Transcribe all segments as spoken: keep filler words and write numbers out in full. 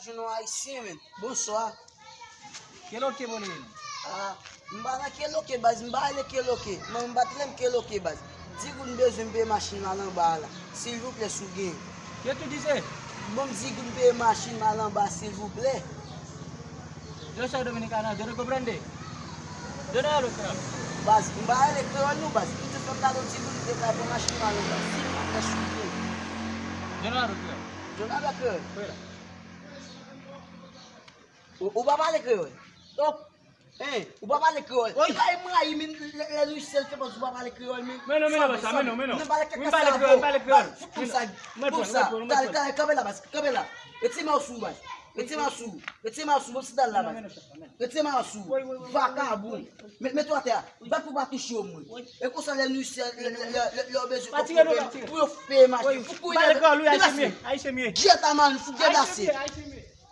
Jounen ayisyen, men. Bonswa. Keloke, bole, non? Ah, m pa nan keloke, baz. M pa ale keloke. Mwen, m pa t renmen keloke, baz. Di goud m bezwen m peye machin m al anba a la. Silvouplè, si w gen. Ke tu dices? Bon, m di goud m peye machin m al anba, silvouplè. Yo soy dominicano, yo no comprende. Yo no hablo español. Baz, m pa ale kreyòl, non, baz. M te fè m ta di goud m te ka pran machin m al anba. Silvouplè, si w gen. Yo no hablo español. Yo no hablo kreyòl. Fuera. Ou, ou pa pale kreyòl? Donk, hein, ou pa pale kreyòl. Oy. E pa mwen rayi, men lè, lè nou sèl fè pòz ou pa pale kreyòl, men. Men non, men non, sa, men non, men non. Nan pale kèk sa, pale kreyòl, pale kreyòl. Fout pou sa. Bon sa. Talè, talè, kanpe la, baz. Kanpe la. Retire men w sou ou, baz. Retire men w sou ou. Retire men w sou ou. Bon, si dal la, baz. Retire men w sou ou. Vakabon. Met, met ou atè a. Bat pou pa touche w, mwen. E konsa lè nou sèl, lè, lè, lè, lè, lè w bezwen kòb pou yo peye machin. Fout kou. Pale kreyòl, wi, ayisyen m ye. Ayisyen m ye. Gyèt a man, fout gyèt ase.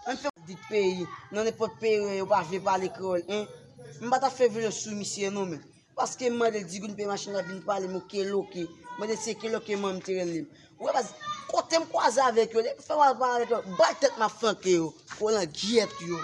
Ann fè dit peyi, nan nenpòt peyi, yo pa vle pale kreyòl, en. M pa ta fè vyolans sou misye, non, men. Paske m mande l di goud m peye machin la vin pale m keloke. Mande l se keloke manman m te rele m. Ou wè, baz, kote m kwaze avèk yo, depi fè m al pale avèk yo, bal tèt m ap flanke yo. Kolan gyèt yo.